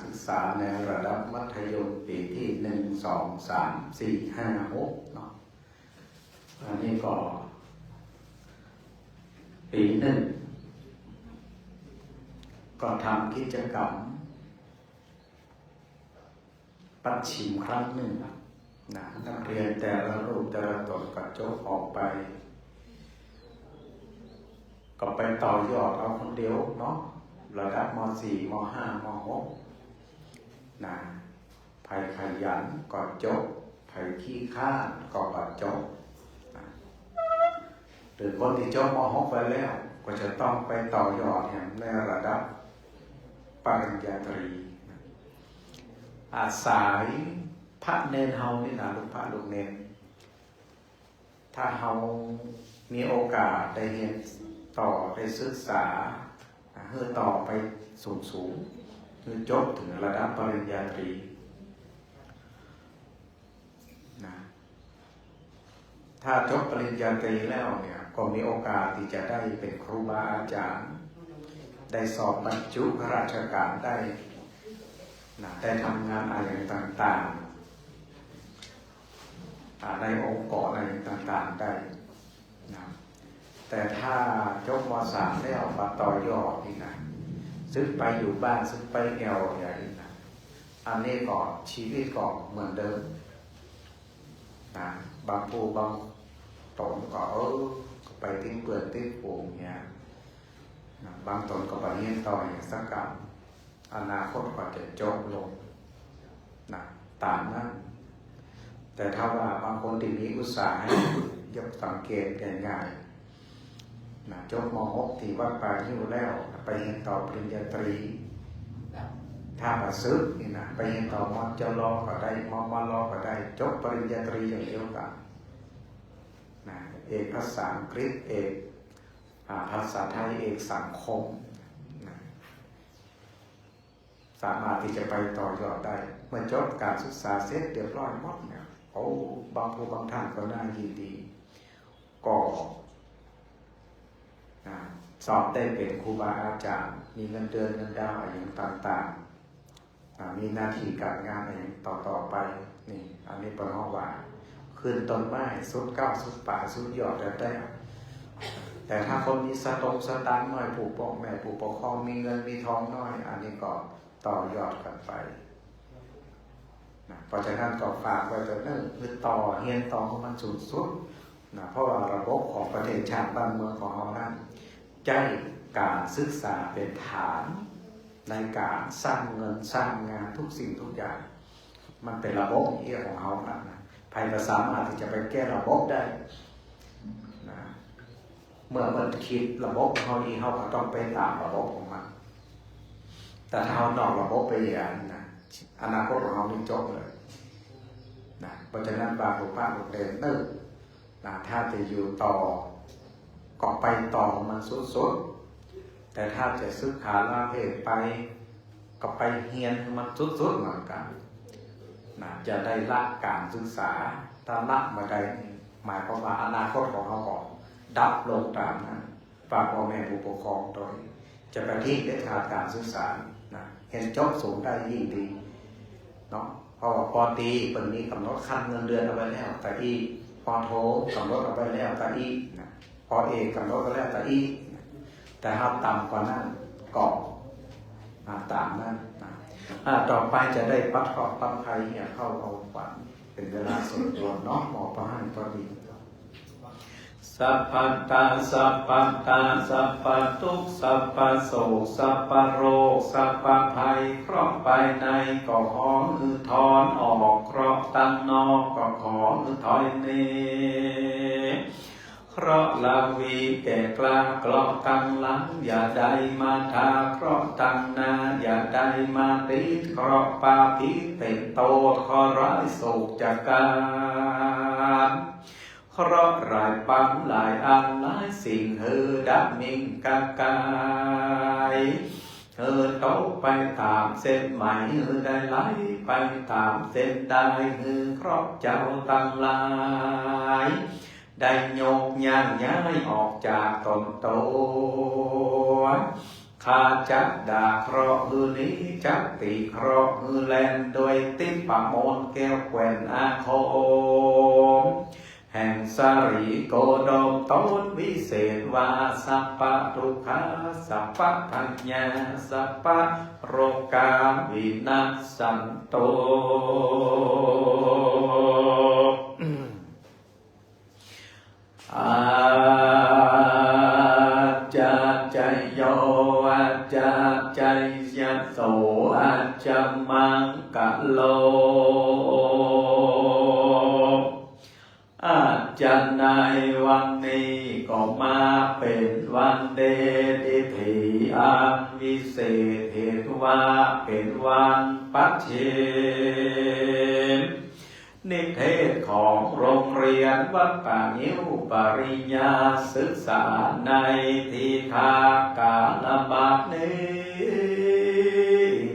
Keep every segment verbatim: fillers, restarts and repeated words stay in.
ศึกษาในระดับมัธยมปี๋ตี้หนึ่ง สอง สาม สี่ ห้า หก เนาะ อันนี้ก็ปี๋หนึ่ง ก็ทำกิจกรรม ปัดฉิมครั้งหนึ่งนะ นักเรียนแต่ละรูปแต่ละต๋นก็จบออกไป ก็ไปต่อยอดเอาคนเดียวเนาะ ระดับ ม.สี่ ม.ห้า ม.หก นะ ใผขยันก็จบ ใผขี้คร้านก็บ่จบนะ หรือคนตี้จบ ม.หก ไปแล้ว ก็จะต้องไปต่อยอดแหมในระดับปริญญาตรีนะ อาศัยพระเณรเฮานี่นะ ลูกพระลูกเณร ถ้าเฮามีโอกาสได้เฮียนต่อ ได้ศึกษา หื้อต่อไปสูงๆ หื้อจบเถิงระดับปริญญาตรี นะ ถ้าจบปริญญาตรีแล้วเนี่ย ก็มีโอกาสตี้จะได้เป๋นครูบาอาจ๋ารย์ ได้สอบบรรจุข้าราชก๋านได้ นะ ได้ทำงานอะหยังต่างๆ อ่า ในองค์กรอะหยังต่างๆ ได้ นะ แต่ถ้าจบ ม.สาม แล้ว บ่ต่อยอดนี่นะ สึกไปอยู่บ้าน สึกไปแอ่วใหญ่นะ อันนี้ก็ ชีวิตก็เหมือนเดิมนะ บางผู้บางต๋นก็ เออ ไปติดเปื้อนติดฝูงเนี่ยนะ บางต๋นก็บ่เฮียนต่อหยังสักกำ อนาคตก็จะจบลงนะ ต๋ามนั้น แต่ถ้าว่าบางคนตี้มีอุตสาหะ ยกสังเกตง่ายๆ นะ จบ ม.หก ตี้วัดป่างิ้วแล้ว ไปเฮียนต่อปริญญาตรี ถ้าบ่สึกนี่นะ ไปเฮียนต่อ ม.จ.ล. ก็ได้ ม.ม.ล. ก็ได้ จบปริญญาตรีอย่างเดียวกั๋นนะ เอกภาษาอังกฤษ เอก อ่า ภาษาไทย เอกสังคมนะ สามารถตี้จะไปต่อยอดได้ เมื่อจบก๋านศึกษาเสร็จเรียบร้อยหมดเนี่ย โอ้ บางผู้บางต้านก็น่ายินดี ก็ อ่า สอบได้เป๋นครูบาอาจ๋ารย์ มีเงินเดือนเงินดาวอะหยังต่างๆ อ่า มีหน้าตี้ก๋านงานอะหยังต่อๆ ไป นี่ อันนี้เปิ้นฮ้องว่า ขึ้นต้นไม้สุดเก๊าสุดป๋ายสุดยอดแล้วแต๊ แต่ถ้าคนมีสตงค์สตางค์น้อย ผู้ป้องแม่ผู้ปกครองมีเงินมีทองน้อย อันนี้ก็ต่อยอดกั๋นไปนะ เพราะฉะนั้นก็ฝากไว้เถิดเน่อ หื้อต่อ เฮียนต่อหื้อมันสูงสุดนะ เพราะว่าระบบของประเทศชาติบ้านเมืองของเฮานั้น ใจ๊ก๋านศึกษาเป๋นฐานในก๋านสร้างเงินสร้างงานทุกสิ่งทุกอย่าง มันเป๋นระบบอี้ของเฮานั้นนะ ใผบ่สามารถตี้จะไปแก้ระบบได้นะ เมื่อมันคิดระบบของเฮาอี้ เฮาก็ต้องไปต๋ามระบบของมัน แต่ถ้าเฮานอกระบบไปอย่างนี้นะ อนาคตของเฮานี่จบเลยนะ เพราะฉะนั้นฝากลูกป้าลูกเณรเน่อ นะ ถ้าจะอยู่ต่อ ก็ไปต่อมันสุดๆ แต่ถ้าจะสึกขาลาเพขไป ก็ไปเฮียนหื้อมันสุดๆ เหมือนกั๋นนะ จะได้ละก๋านศึกษา ถ้าละบ่ได้นี่ หมายความว่าอนาคตของเฮาก็ดับลงต๋ามนั้น ฝากป้องแม่ผู้ปกครองตวย จะไปทิ้งเด็ดขาดก๋านศึกษานะ เฮียนจบสูงได้ยิ่งดีเนาะ เพราะว่า ป.ตรี เปิ้นมีก๋ำหนดขั้นเงินเดือนเอาไว้แล้วตะอี้ ป.โท ก๋ำหนดเอาไว้แล้วตะอี้นะ ป.เอก ก๋ำหนดเอาไว้แล้วตะอี้นะ แต่ถ้าต่ำกว่านั้นก็ อ่า ต๋ามนั้นนะ อ่า ต่อไปจะได้ปัดเคราะห์ปัดภัยเนี่ยเข้าเอาขวัญ เป๋นเวลาสมควรเนาะ หมอประหันพอดี สัพพัตตา สัพพัตตา สัพพะตุ๊กข์ สัพพะโศก สัพพะโรค สัพพะภัย เคราะห์ภายในก็ขอหื้อถอนออก เคราะห์ตังนอกก็ขอหื้อถอยหนี เคราะห์ราวีแก่กล้า เคราะห์ตังหลังอย่าได้มาทา เคราะห์ตังหน้าอย่าได้มาติด เคราะห์ปาผีเป๋นโตด เคราะห์ร้ายโศกจักกาน เคราะห์หลายปางหลายอันหลายสิ่ง หื้อดับมิ่งกะกาย หื้อตกไปต๋ามเส้นไหม หื้อได้ไหลไปต๋ามเส้นด้าย หื้อเคราะห์เจ้าตังหลาย ได้โยกย่างย้ายออกจากต๋นโต คาจักด่าเคราะห์หื้อหนี จักติเคราะห์หื้อแล่น ด้วยทิพย์ประโมทย์แก้วแคว่นอาคม แห่งสรีโคดมตนวิเศษว่า สัพพะทุกขา สัพพะภัยยา สัพพะโรคา วินัสสันตุ อาจจะชโย อาจจะชยโส อาจจะมังคะโล อาจจะในวันนี้ก็มาเป๋นวันเดชน์ ทิเทศอันวิเศษ เหตุว่าเป๋นวันประชิม นิเทศของโรงเรียนวัดป่างิ้วปริญญาศึกษาในทีฆาการบัดนี้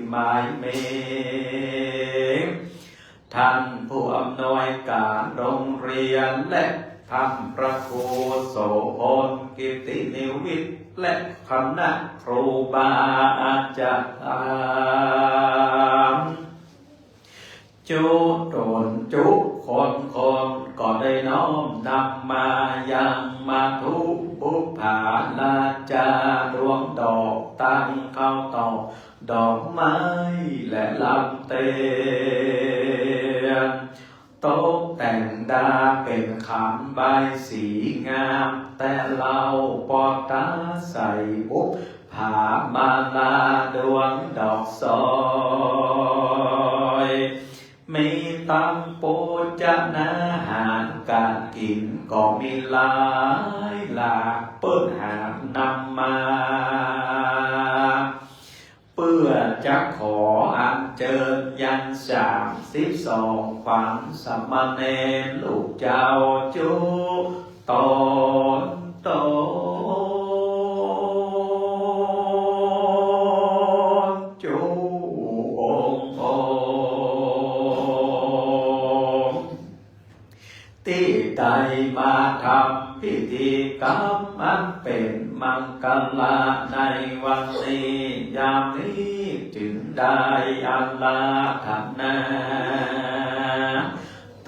หมายเหม ท่านผู้อำนวยการโรงเรียนและท่านพระครูโสภณ กิตตินิวิทย์ และคณะครูบาอาจารย์ จุ๊ต๋นจุ๊คนคน ก็ได้น้อมนำมายังมัทธุปุพพาราจา ดวงดอก ตั้งข้าวตอก ดอกไม้ และลำเตียน ตกแต่งดาเป๋นขันใบสีงาม แต่เล้าปอตาใส่ปุพพามาลา ดวงดอกสอย มีตำโภชนาหาร ก๋านกิ๋นก็มีหลายหลาก เปิ้นหากนำมา เปื้อจะขออัญเจิญยังสามสิบสองขวัญสามเณรลูกเจ้าจุ๊ต๋นต๋น จุ๊องค์องค์ ตี้ได้มาทำพิธีกรรมอันเป๋นมังคละในวันนี้ ยามนี้จึงได้อาราธนา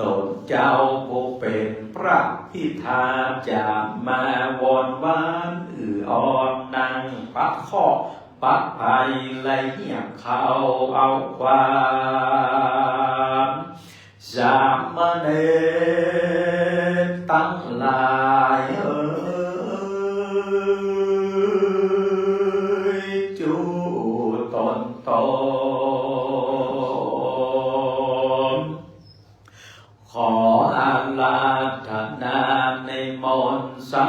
ตนเจ้าผู้เป๋นพระพิธา จะมาวอนวานอื้ออ่อน นั่งปะเคราะห์ปะภัย และเฮียกเข้าเอาความ สามเณรตังหลายเอ๋ย จุ๊ต๋นต๋น ขออาราธนานิมนต์สา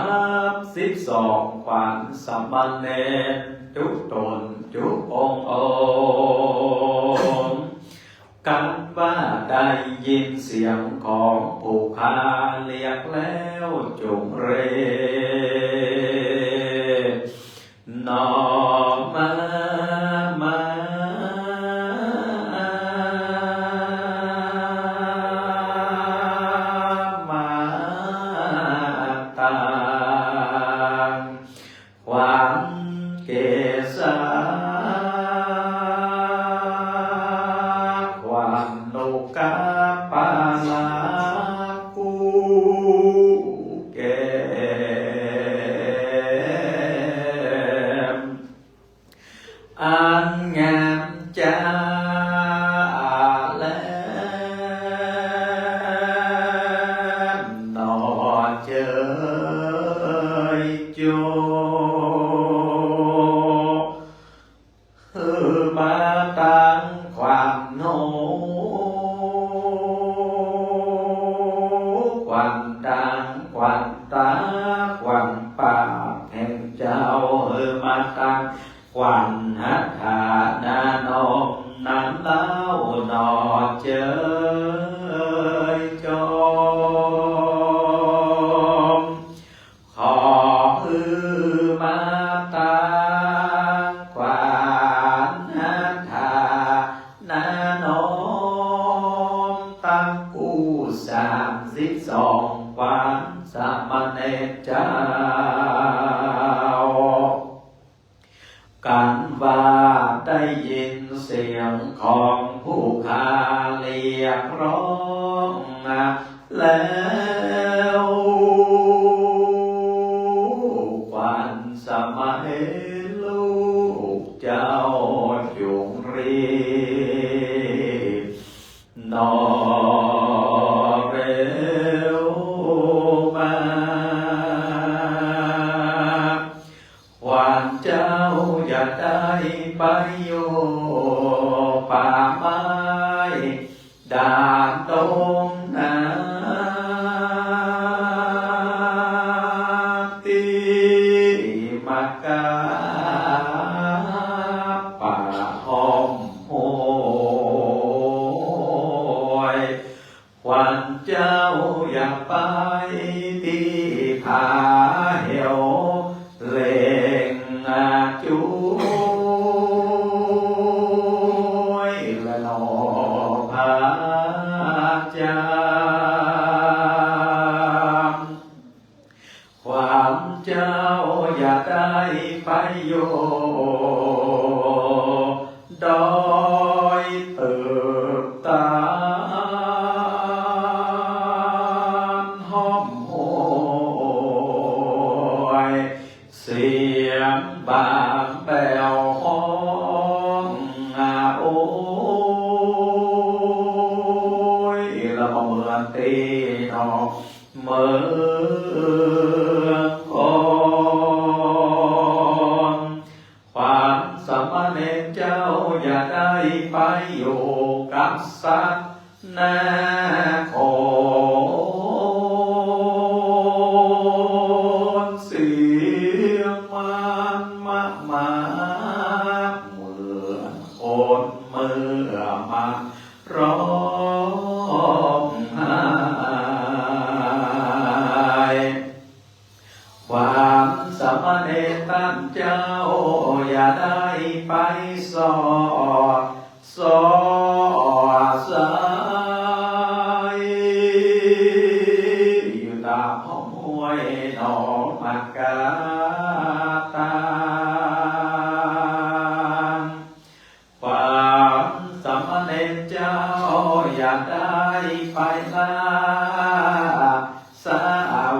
มสิบสองขวัญสามเณร จุ๊ต๋นจุ๊องค์องค์ กันว่าได้ยินเสียงของผู้ข้าเรียกแล้ว จงเร่ น้อมมา มาตัง ขวัญเกศา ขวัญหนกกาปาลา กู้แก้ม อันงามจ้าแล หนอเจ้ยจุ๊ หื้อมาตังขวัญหนก ขวัญดัง ขวัญต๋า ขวัญปากแห่งเจ้า หื้อมาตังขวัญหัตถาหน้าน้อมนั้นเล่า หนอเจ้ยจุ๊ ขอหื้อมาตังขวัญหัตถาหน้าน้อม ตังกู้สามสิบสองขวัญสามเณรเจ้า กัน ของผู้ข้าเรียกร้องแล้ว ขวัญสามเณรลูกเจ้าจงรีบ หนอเร็วมา ขวัญเจ้าอย่าได้ไปอยู่ป่าไม้ ด่านดงนา ตี้มาก้าป่าห้อมห้วย ขวัญเจ้าอย่าไปตี้ผาเหว เล็งจุยและหนอผาจาม ขวัญเจ้าอย่าได้ไปอยู่ดอยตึกตานห้อมห้วย เสียงบางแป๋วฮ้อง โอ๊ย ละบ่เหมือนตี้นอกเมืองคอน ขวัญสามเณรเจ้าอย่าได้ไปอยู่กับสัตว์นคร เสียงมันมะมากเหมือนคนเมื่อมาร้องไห้ ขวัญสามเณรต้านเจ้าอย่าได้ไปสอดส่องใส อยู่ตามห้อมห้วยหนองมะกาตาง ขวัญสามเณรเจ้าอย่าได้ไปล่าแส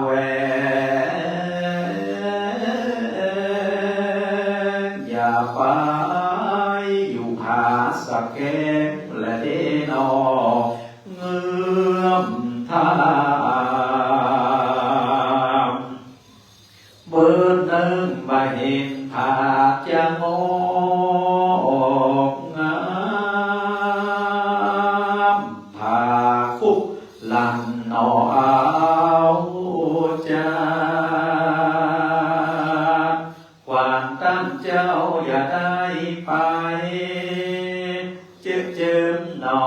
วง อย่าไปอยู่ผาสะแกงและตี้นอกเงื้อมถ้ำ เบิดนึ่งบ่เห็นผาจะงอกงามผาคุกลั่นหนอเอาจาด ขวัญต้านเจ้าอย่าได้ไป จึ๊กจึ๊มหนอ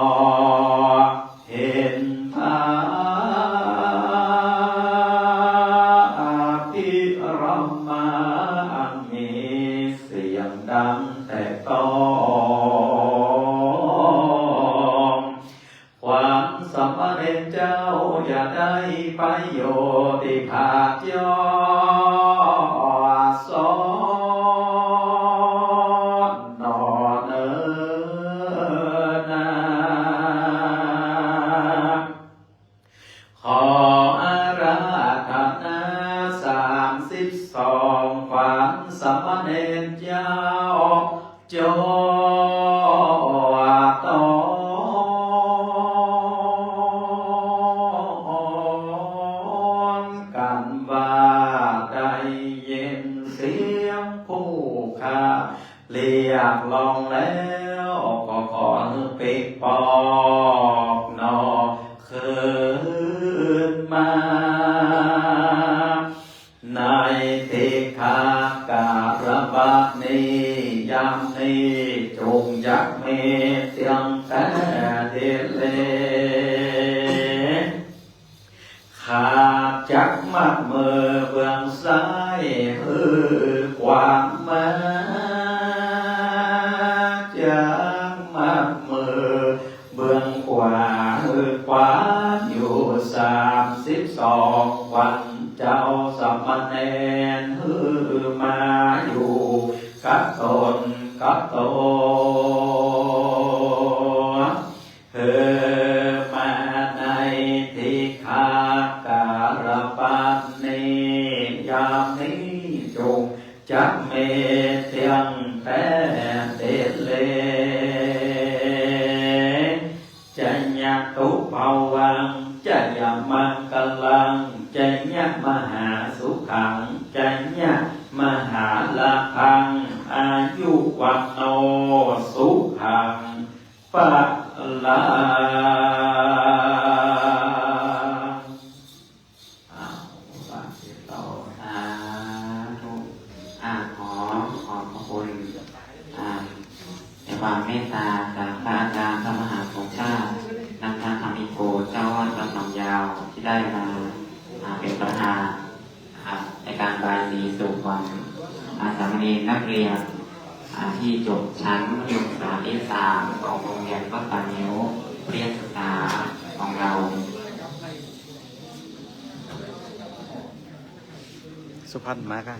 เห็นผาอภิรมาอันมีเสียงดังแตกต้อง ขวัญสามเณรเจ้าอย่าได้ไปอยู่ตี้ผาจอดสอนหนอเนินนา ขออาราธนาสามสิบสอง ขวัญสามเณรเจ้า จอดตอนกั๋นว่าได้ยินเสียงผู้ข้าเรียกร้องแล้ว ก็ขอหื้อปิ๊กปอกหนอ คืนมา ในติขากาละบัดนี้ ยามนี้ จงอย่ามีเตียงแต่เดียวแล ขาดจักมัดมือเบื้องซ้าย หื้อขวามา จักมัดมือ เบื้องขวาหื้อขวาอยู่สามสิบสอง ขวัญเจ้าสามเณรหื้อมาอยู่กับต๋นกับต๋น ยมังคลัง จยะมหาสุขัง จยะมหาลาภัง อายุวัณโณ สุขัง พลัง อ้าว สาธุ อ่า ขอขอบพระคุณ อ่า ในความเมตตาจากพระอาจารย์พระมหาสมชาติ นันทคามิโก เจ้าอาวาสวัดหนองยาว ที่ได้มา อ่า เป็นประธาน อ่า ในการบายสีสู่ขวัญ อ่า สามเณรนักเรียน อ่า ที่จบชั้นมัธยมศึกษาปีสาม ของโรงเรียนวัดป่างิ้ว เตรียมศึกษาของเรา สุพรรณมาค่ะ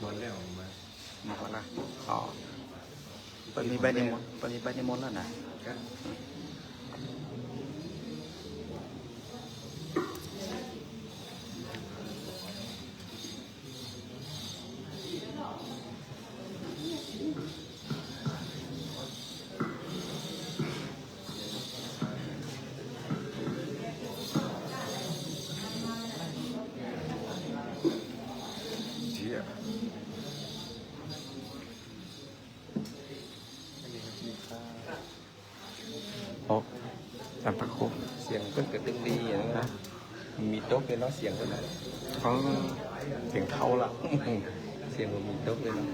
หมดแล้ว มา หมดแล้ว อ๋อ เปิ้นมีใบนิมนต์ เปิ้นมีใบนิมนต์แล้วนะ ครับ เจี๊ยบ โอ้ ท่านพระครู เสียงเปิ้นก็ตึงดีอะนะ ฮะ มีตกเลยเนาะ เสียงเปิ้นน่ะ อ๋อ เสียงเข้าละ เสียงบ่มีตกเลยเนาะ